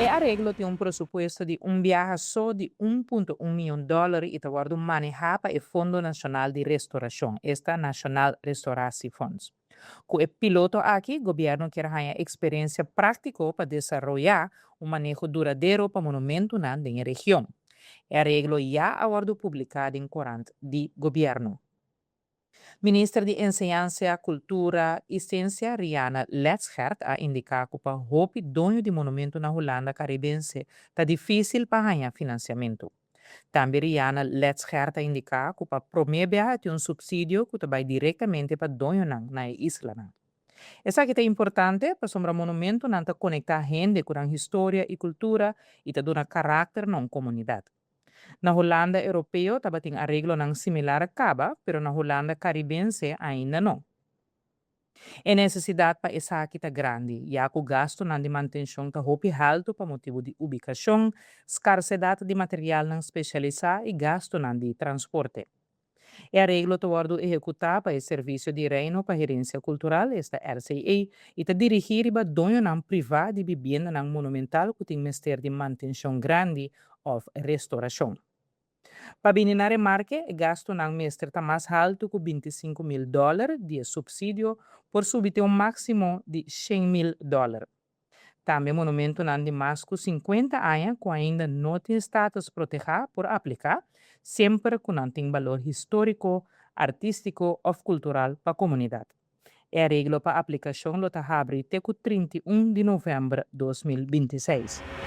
E areglo tin un presupuesto di un biaha so di 1.1 mion dòler i ta wòrdu manehá pa e Fondo Nashonal di Restorashon, esta Nationaal Restauratiefonds. Ku e piloto aki, gobièrnu kier haña eksperensia práktiko pa desaroyá un maneho duradero pa monumentunan den e region. E areglo ya a wòrdu publiká den korant di gobièrnu. Minister di Enseñansa, Kultura i Siensia Rianne Letschert a indiká ku pa hopi doño di monumento na Hulanda Karibense ta difísil pa haña finansiamentu. Tambe Rianne Letschert a indiká ku pa promé biaha tin un supsidio ku ta bai direktamente pa doñonan na e islanan. Esaki ta importante pasobra monumentonan ta konektá hende ku nan historia i kultura i ta duna karakter na un komunidat. Na Hulanda Europeo tabatin areglonan similar kaba, pero na Hulanda Karibense ainda no. E nesesidat pa esaki ta grandi, ya ku gastunan di mantenshon ta hopi haltu pa motibu di ubikashon, skarsedat di materialnan spesialisá i gastunan di transporte. E areglo ta wòrdu ehekutá pa e Servisio di Reino pa Herensia Kultural, esta RCE, i ta dirigí riba doñonan privá di bibiendanan monumental ku tin mester di mantenshon grandi òf restorashon. Pa bini na remarke, e gastunan mester ta mas haltu ku 25,000 dòler di e supsidio por subi te un máksimo di 100,000 dòler. Tambe monumentonan di mas ku 50 aña ku ainda no tin status protehá por apliká, semper ku nan tin balor históriko, artístiko òf kultural pa komunidat. E areglo pa aplikashon lo ta habri te ku 31 di novèmber 2026.